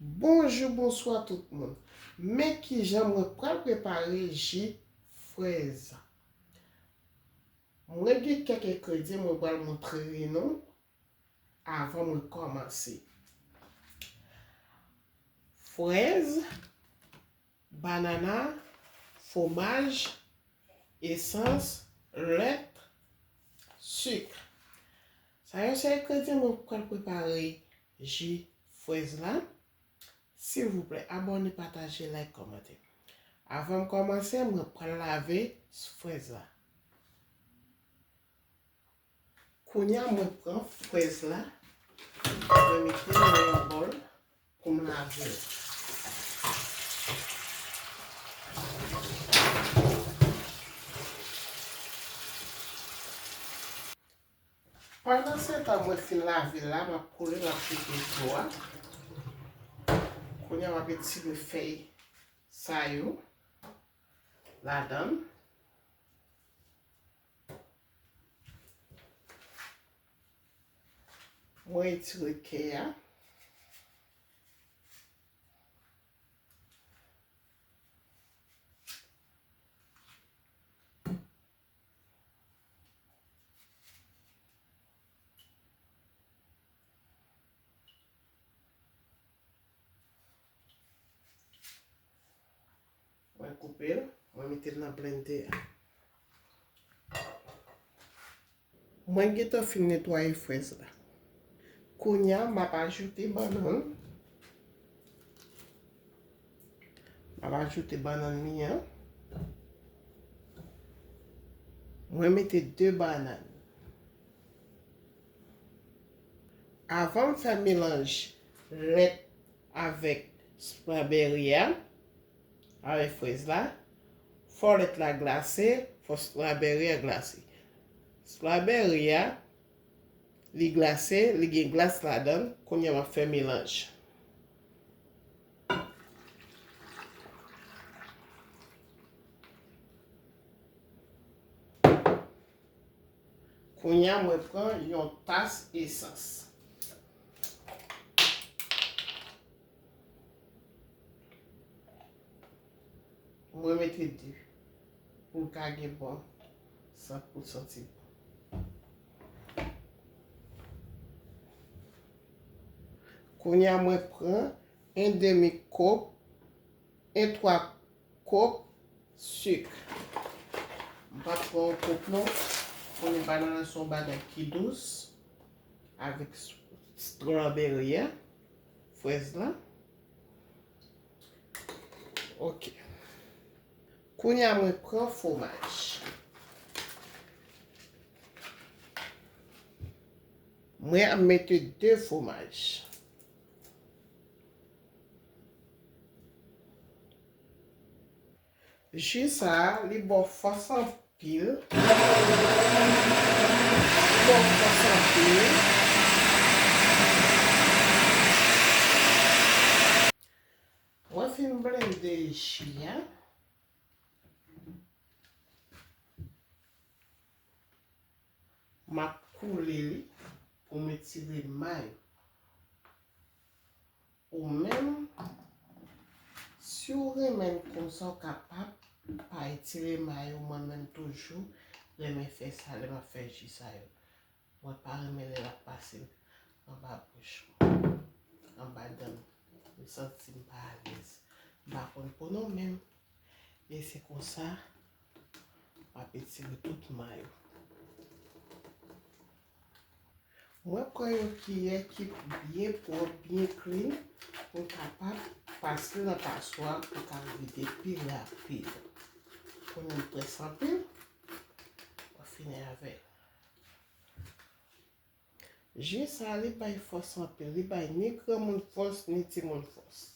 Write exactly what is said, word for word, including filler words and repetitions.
Bonjou, bonswa tout moun. Men kijan mwen pral prepare ji frèz. Mwen gen kèk engredyan mwen pral montre nou avan mwen kòmanse. Frèz, banana, fwomaj, esans, lèt, sik. Sa yo se engredyan mwen pral prepare ji frèz la. Silvouplè, abòne, pataje, like, kòmante. Avan m kòmanse, mwen pral lave frèz la. Kounye a, mwen pran frèz la, mwen mete l nan yon bòl pou m lave l. Pandan se tan mwen fin lave l la, m ap koule, m ap jete dlo a. Kounye a, m ap etire fèy sa yo ladan l. Mwen etire kè a. Mwen koupe l, mwen mete l nan blendè a. Mwen gentan fin netwaye frèz la. Kounye a, m ap ajoute bannann. M ap ajoute bannann li an. Mwen mete de bannann. Avan m fè melanj lèt avèk strawberry a, avèk frèz la, fò lèt la glase, fò strawberry a glase. Strawberry a, li glase, li gen glas ladan l, kounye a m ap fè melanj. Kounye a, mwen pran yon tas esans. Mwen mete de pou l ka gen bon sant, pou l santi bon. Kounye a, mwen pran en demi kòp, en twa kòp sik. M pa pran yon kòp non. Konnen banana se yon bagay ki dous avèk s-, strawberry a, frèz la. Ok. Kounye a mwen pran fwomaj. Mwen ap mete de fwomaj. Ji sa a, li ba w fòs anpil. Li ba w fòs anpil. Mwen fin blende ji a. M ap koule li pou m etire may. Ou menm, si w renmen l konsa, w kapab pa etire may ou. Mwen menm toujou renmen fè sa lè m ap fè ji sa yo. Mwen pa renmen lè l ap pase anba bouch mwen, anba dan m. M santi m pa alèz. M pa konn pou nou menm. E se konsa, m ap etire tout may yo. Mwen pran yon kiyè ki byen pwòp, byen clean, pou m kapab pase l nan paswa pou l ka vide pi rapid. Kounye a m près anpil, mwen fini avè l. Ji sa a, li bay fòs anpil. Li bay ni granmoun fòs, ni timoun fòs.